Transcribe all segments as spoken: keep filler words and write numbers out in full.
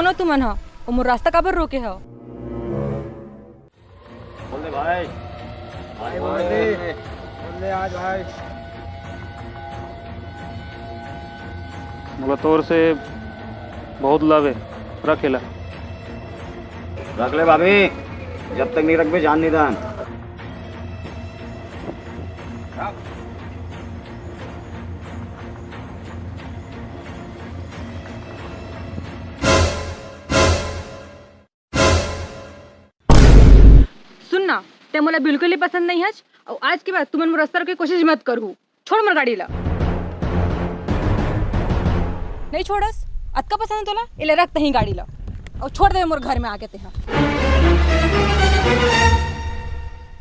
कौन हो तुमन ह? ओ मोर रास्ता काबर रोके हव? बोल दे भाई। भाई बोल दे। बोल दे आज भाई। मोला तोर से बहुत love है, रख एला। रख ले भाभी, जब तक नहीं रखबे जान नहीं दान। सुन ना, ते मोला बिल्कुल ही पसंद नहीं हच, और आज के बाद तुमन मोर रास्ता रोके कोशिश मत करहू। छोड़ मोर गाड़ी ला। नहीं छोड़स? अतका पसंद है तोला? एले रख तहीं गाड़ी ला, और छोड़ दे मोर घर में आके तेहा।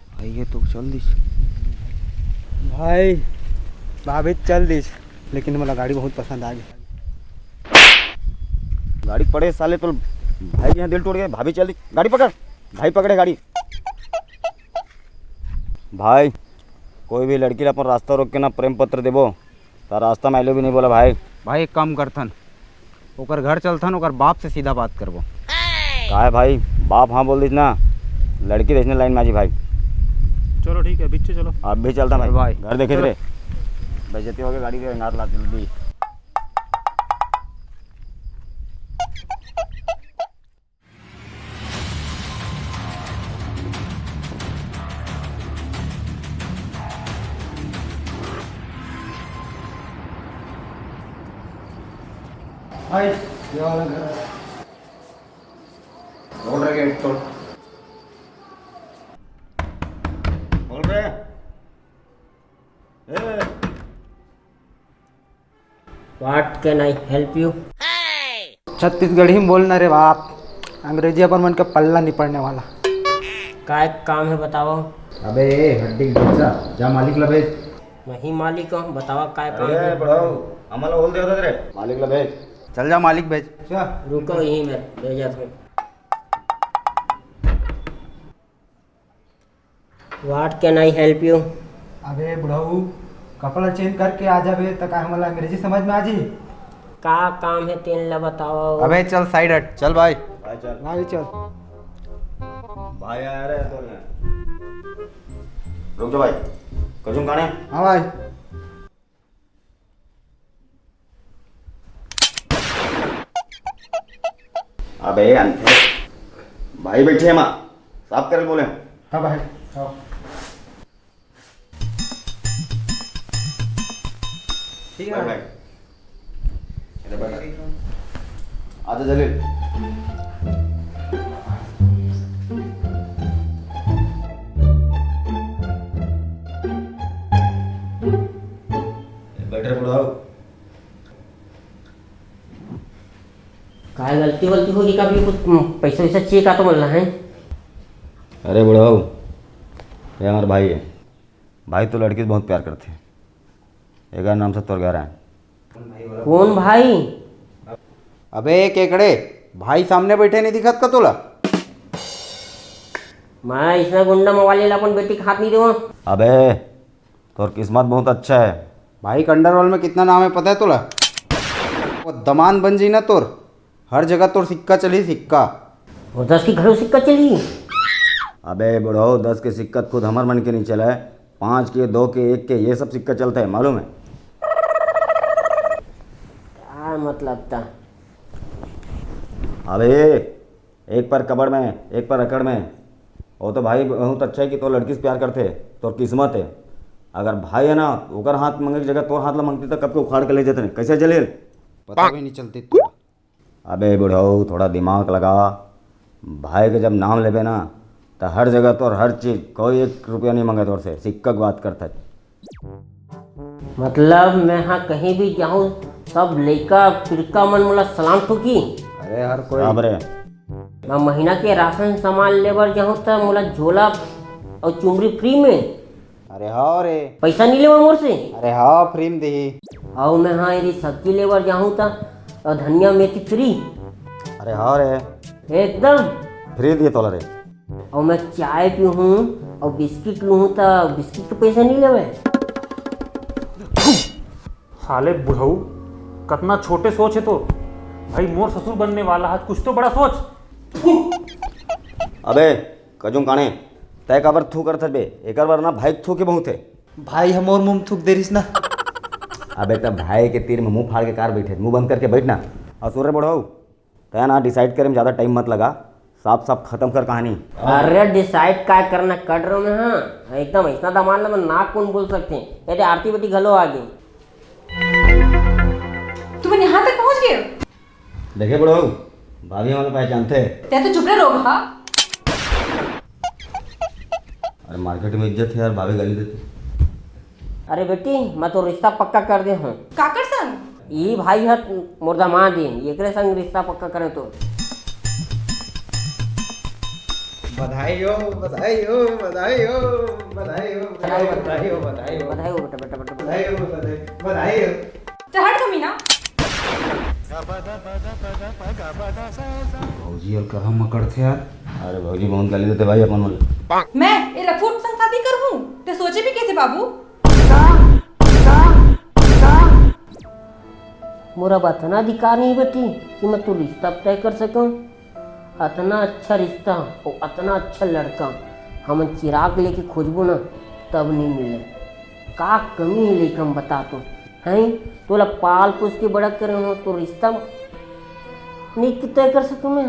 भाई ये तो चल दिस। भाई, भाभी चल दिस, लेकिन मोला गाड़ी बहुत पसंद आ गई। गाड़ी पड़े साले तो भाई यहाँ दिल टूट गए। भाभी चल दी, गाड़ी पकड़ भाई, पकड़े गाड़ी। भाई, कोई भी लड़की ला अपन रास्ता रोक के ना प्रेम पत्र देबो, त रास्ता में I love you नहीं बोला भाई। भाई एक काम करथन, ओकर घर चलथन, ओकर बाप से सीधा बात करबो। काय भाई, बाप हाँ बोल दीस ना, लड़की देखने लाइन में आजी भाई। चलो ठीक है, पीछे चलो। अब भी चलता भाई, भाई। घर देखे चलो। रे। बेइज्जती हो गई गाड़ी के, अंगार ला जल्दी। भाई, ये वाला घर है। खोल रे गेट, खोल। खोल रे। ए। What can I help you? Chhattisgarhi में बोलना रे बाप, अंग्रेजी अपन मन के पल्ला नहीं पड़ने वाला। काय काम है बताओ। अबे ए हड्डी के बच्चा, जा मालिक ला भेज। मैं ही मालिक हूँ, बतावा काय काम अरे है। बढ़ाओ, हमला होल दे दे रे। मालिक ला भेज। चल जा मालिक भेज। रुको यहीं मैं भेजा था। What can I help you? अबे बुढ़ऊ, कपड़ा change करके आ जाबे त का हमला अंग्रेजी समझ में आ जी? का काम है तेन ला बताओ। अबे चल side हट, चल भाई। भाई चल। भाई चल। भाई आया रे तो। रुक जा भाई, कजू काने। हाँ भाई। अबे अंधे, भाई बैठे हैं माँ, साफ कर बोले। हाँ भाई, हाँ। ठीक है भाई। इधर बैठ। आजा जलील। बैठ रे बुढ़ाऊ। काय गलती वलती होगी का? भी कुछ पैसा वैसा चाहिए का तो बोलना है। अरे बुढ़ाऊ, ये हमार भाई है। भाई तो लड़की से बहुत प्यार करते हैं। एकर नाम से तोर घर आए। कौन भाई? अबे एक एकड़े भाई सामने बैठे नहीं दिखत का तोला? मैं इसने गुंडा मवाली ला अपन बेटी के हाथ नहीं देवा। अबे तोर किस्मत बहुत अच्छा है। भाई कंडरवाल में कितना नाम है पता है तोला? वो दमान बन जी ना तोर, हर जगह तोर सिक्का चली सिक्का। और दस की घरों सिक्का चली। अबे बुढ़ो, दस के सिक्का खुद हमर मन के नहीं चला है, पाँच के, दो के, एक के, ये सब सिक्का चलता है मालूम है? क्या मतलब था? अबे एक पर कबड़ में, एक पर अकड़ में। वो तो भाई बहुत अच्छा है कि तोर लड़की से प्यार करते, तोर किस्मत है। अगर भाई है ना, ओकर हाथ मांगे की जगह तोर हाथ ला मांगती तो कब के उखाड़ के ले जाते नहीं। कैसे जलील? पता भी नहीं चलती तू। अबे बुढ़ऊ, थोड़ा दिमाग लगा। भाई के जब नाम लेबे ना, तो हर जगह तोर हर चीज, कोई एक रुपया नहीं मांगे तोर से, सिक्का की बात करता है। मतलब मैं हाँ कहीं भी जाऊँ, सब लइका फिरका मन मोला सलाम ठोकी। अरे हर कोई। अब रे। मैं महीना के राशन सामान लेबर जाऊँ त मोला झोला और चुमरी free में। अरे हाँ रे। पैसा नहीं लेवा मोर से। अरे हाँ, free में देही। और मैं हाँ यदि सब्जी लेबर जाऊँ त और धनिया मेथी free। अरे हाँ रे। एकदम। Free दिए तोला रे। और मैं चाय पीहूँ और बिस्किट लूहूँ त बिस्किट के पैसा नहीं लेवे। साले बुढ़ऊ, कतना छोटे सोच है तो। भाई, मोर ससुर बनने वाला है, कुछ तो बड़ा सोच। अबे कजुम काणे, तय काबर थू करत हस बे? एकर बर ना भाई थू के बहुत है। भाई, हमर मुंह थूक दे रिस ना। अबे, तब भाई के तीर में मुंह फाड़ के कार बैठे, मुंह बंद करके बैठ ना। और सुन रे बुढ़ऊ, तय ना डिसाइड करे में ज्यादा टाइम मत लगा, साफ साफ खत्म कर कहानी। अरे, डिसाइड काय करना, कट रहो मैं, हाँ। एकदम ऐसा दामाद ला मैं ना कौन बोल सकते हैं। ये दे, आरती बेटी घलो आ गई। तुमन यहाँ तक पहुँच गए हो? देखे बुढ़ऊ, भाभी हमारे पहचानते हैं। तय तो चुप रहे रोगहा। अरे मार्केट में इज्जत है यार, भाभी गाली देती। अरे बेटी, मैं तो रिश्ता पक्का कर दे हूँ। काकर संग? ई भाई ह मोर दामाद हे, एकरे संग रिश्ता पक्का करे तो। बधाई हो, बधाई हो, बधाई हो, बधाई हो, बधाई हो, बधाई हो, बधाई हो। बधाई हो बेटा, बेटा, बेटा, बधाई। बधाई हो, बधाई, बधाई हो। चल हट कमीना। भौजी और कहाँ मकड़थे यार। अरे भौजी बहुत गाली देते भाई अपन वाले। मैं ये लफूट संग शादी करहूँ, ते सोचे भी कैसे बाबू? मोर अब अतना अधिकार नहीं बेटी कि मैं तोर रिश्ता तय कर सकूं। अतना अच्छा रिश्ता और अतना अच्छा लड़का हमन चिराग लेके खोजबो ना, तब नहीं मिले। का कमी है लइका में बता तो, हैं? तोला पाल पोस के बड़ा करे हो तो रिश्ता नहीं तय कर सकूं मैं?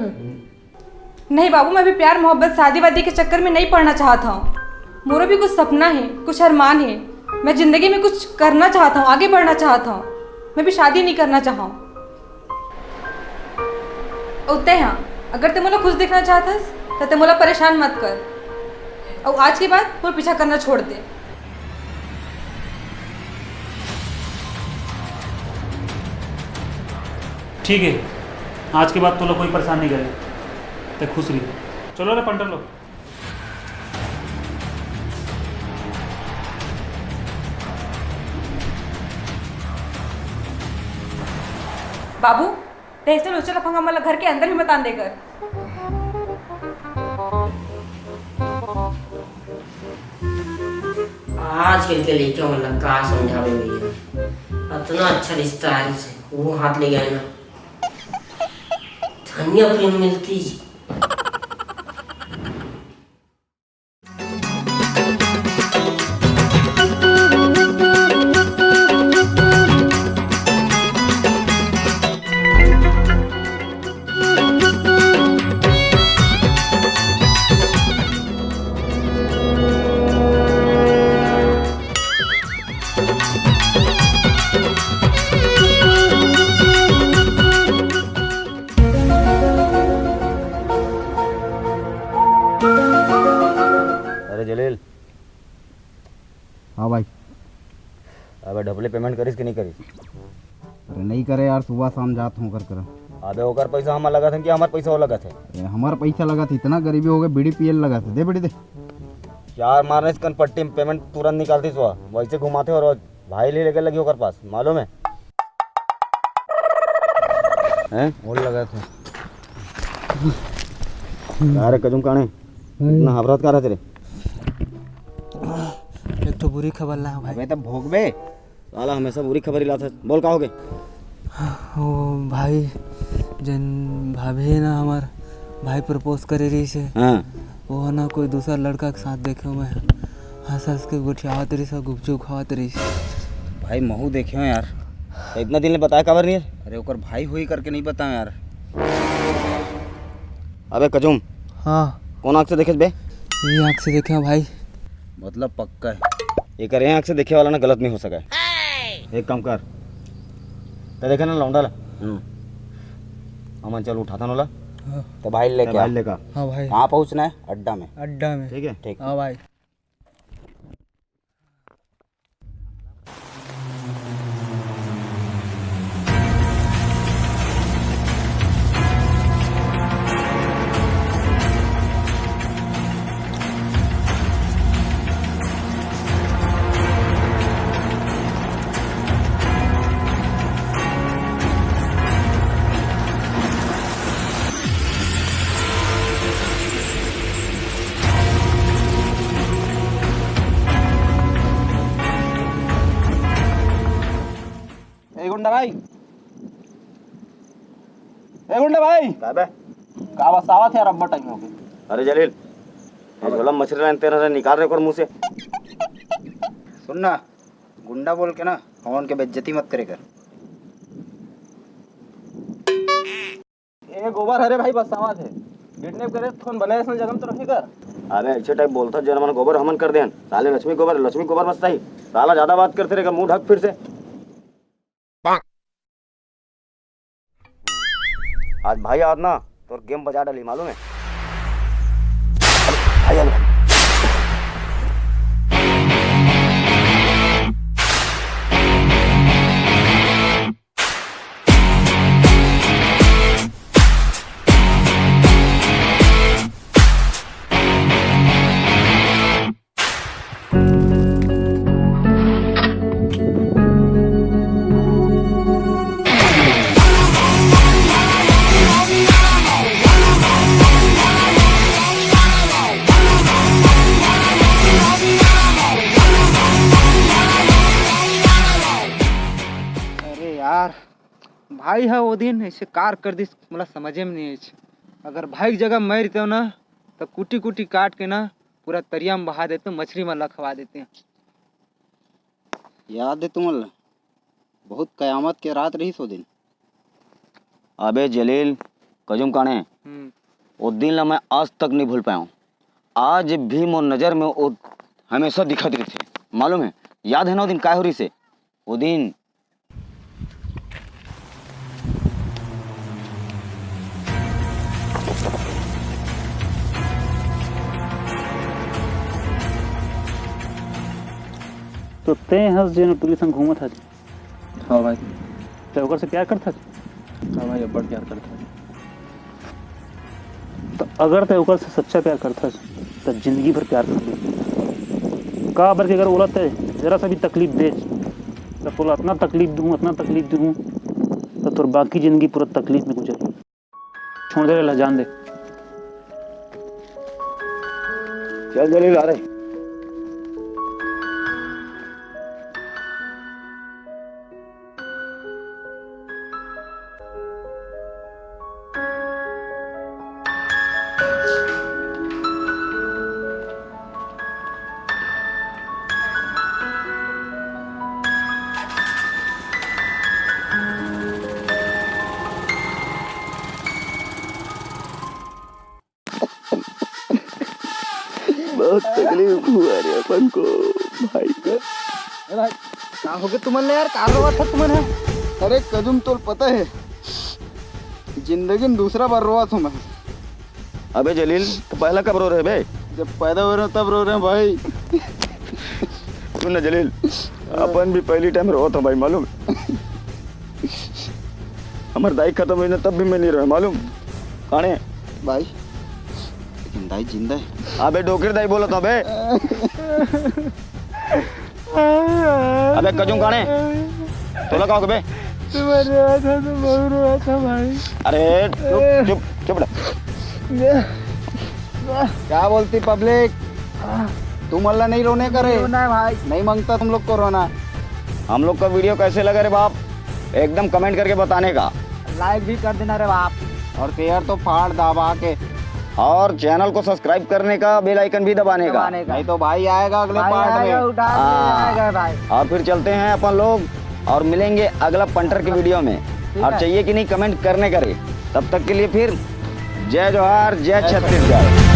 नहीं बाबू, मैं भी प्यार मोहब्बत शादी वादी के चक्कर में नहीं पड़ना चाहत हूँ। मोरो भी कुछ सपना है, कुछ अरमान है। मैं जिंदगी में कुछ करना चाहत हूँ, आगे बढ़ना चाहत हूँ। मैं भी शादी नहीं करना चाहूँ। अउ तैं हाँ, अगर तैं मोला खुश देखना चाहत हस, त तैं मोला परेशान मत कर। अउ आज के बाद मोर पीछा करना छोड़ दे। ठीक है, आज के बाद तोला कोई परेशान नहीं करे, तैं खुश रही। चलो रे पंटन लोग। बाबू, तैं चलो, चलो, फंगा मला घर के अंदर ही मतान देकर। आजकल के लइका मन ला का समझावे भैया, अतना अच्छा रिश्ता आय से वो हाथ ले गए ना, धनिया प्रेम मिलती। अरे जलील। हाँ भाई। अबे ढपले पेमेंट करिस कि नहीं करिस? अरे नहीं करे यार, सुबह शाम जात हूँ ओकर करा। अबे ओकर पैसा हमर लगत है कि हमर पैसा वो लगत है? अरे हमर पैसा लगत है, इतना गरीबी हो गए, बीड़ी पियल लगत है, दे बीड़ी दे। यार मारने से कन पट्टी में पेमेंट तुरंत निकालती सुबह, वैसे घुमाते हो रोज, भाई ले लेके लगी ओकर पास, मालूम है? हैं? और लगत है। अरे कजुम काणे, इतना हबरत का रहते रे? एक तो बुरी खबर ला भाई। अबे तब भोगबे। साला हमेशा बुरी खबर ही लात है। बोल का हो गए? ओ भाई, जन भाभी ना हमार भाई प्रपोज करे रही से। हाँ। वो ना कोई दूसरा लड़का के साथ देखे मैं हंस हंस के गोठियावत रही से, गुपचुप खावत रही से। भाई महू देखे हो यार। तो इतना दिन ले बताया काबर नहीं है? अरे ओकर भाई हुई करके नहीं बताया यार। अबे कजुम। हाँ। कौन आँख से देखे बे? ये आँख से देखे हैं भाई। मतलब पक्का है। एकर ये आँख से देखे वाला ना गलत नहीं हो सका है। एक काम कर, ते देखे ना लौंडा ला? हम्म। अमन चल उठाता नोला। हाँ। तो भाई लेके तो आ। भाई लेकर। हाँ भाई। कहाँ पहुँचना है? अड्डा में। अड्डा में। ठीक है। ठीक। हाँ भाई। ए गुंडा भाई, ए गुंडा भाई, का बे? का बसावत हे यार, अब्बड़ टाइम हो गया। अरे जलील, ये झोला मछली लाइन तेरा रे, निकाल रे ओकर मुंह से। सुन ना, गुंडा बोल के ना हमन के बेइज्जती मत करे कर। ए गोबर हरे भाई, बसावत हे। किडनैप करे त कौन बने अइसन जगह में तो रखी कर। अरे ऐसे टाइप बोलता जेन मन गोबर हमन कर देन। साले लक्ष्मी गोबर, लक्ष्मी गोबर बसता ही। साला ज्यादा बात करते रहेगा, मुंह ढक फिर से। आज भाई आज ना तोर गेम बजा डाली, मालूम है? अरे, भाई आ गया। अरे यार, भाई ह ओ दिन ऐसे कार कर दिस, मोला समझे में नहीं आइस। अगर भाई के जगह मैं रहते ना, तो कुटी कुटी काट के ना पूरा तरिया में बहा देते, मछली मन ला खवा देते। याद है तुमन ला? बहुत कयामत के रात रहिस ओ दिन। अबे जलील, कजुम काने, हम्म। ओ दिन ला मैं आज तक नहीं भूल पाया हूँ। आज भी मोर नजर में ओ हमेशा दिखत रहिथे। मालूम है, याद है ना ओ दिन काय हो रहिसे? ओ दिन तो तें हस जेन टूरी संग घूमत हस। हाँ भाई। तें ओकर से प्यार करत हस? हाँ भाई, अब्बड़ प्यार करत हस। तो अगर तें ओकर से सच्चा प्यार करत हस, तो जिंदगी भर प्यार कर ले। काबर कि अगर ओला तें जरा सा भी तकलीफ दे, तो तोला इतना तकलीफ दूँ, इतना तकलीफ दूँ, तो तोर बाकी जिंदगी पूरा तकलीफ में गुजर। छोड़ दे ला, जान दे। चल जलील, आ रे। बहुत तकलीफ हुआ रे अपन को भाई। ए भाई, का हो गया तुमन ले यार? का रोवत था तुमन है? अरे कदुम, तोल पता है, जिंदगी में दूसरा बार रोवत हूँ मैं। अबे जलील, तो पहला कब रो रहे बे? जब पैदा हो रहे तब रो रहे हैं भाई। सुन ना जलील, अपन भी पहली टाइम रोवत हूँ भाई, मालूम? हमार दाई खत्म हुई ना, तब भी मैं नहीं रोया, मालूम? काने? भाई, लेकिन दाई जिंदा है। अबे डोकर दाई बोलत हूँ बे। अबे कजू काने? तोला का हो बे? मैं रोया था तो बहुत रोया था भाई। अरे चुप, चुप, चुप बेटा। क्या बोलती पब्लिक? तुम अल्लाह नहीं रोने करे? रोना है भाई। नहीं मांगता तुम लोग को रोना। हम लोग का वीडियो कैसे लगा रे बाप, एकदम कमेंट करके बताने का। लाइक भी कर देना रे बाप। और शेयर तो फाड़ दबा के। और चैनल को सब्सक्राइब करने का, बेल आइकन भी दबाने का। दबाने का। नहीं तो भाई आएगा अगले भाई पार्ट आएगा, में। उठा के हाँ। आएगा भाई। और फिर चलते हैं अपन लोग और मिलेंगे अगला पंटर की वीडियो में। ठीक और है। चाहिए कि नहीं कमेंट करने का रे। तब तक के लिए फिर जय जोहार, जय जय छत्तीसगढ़।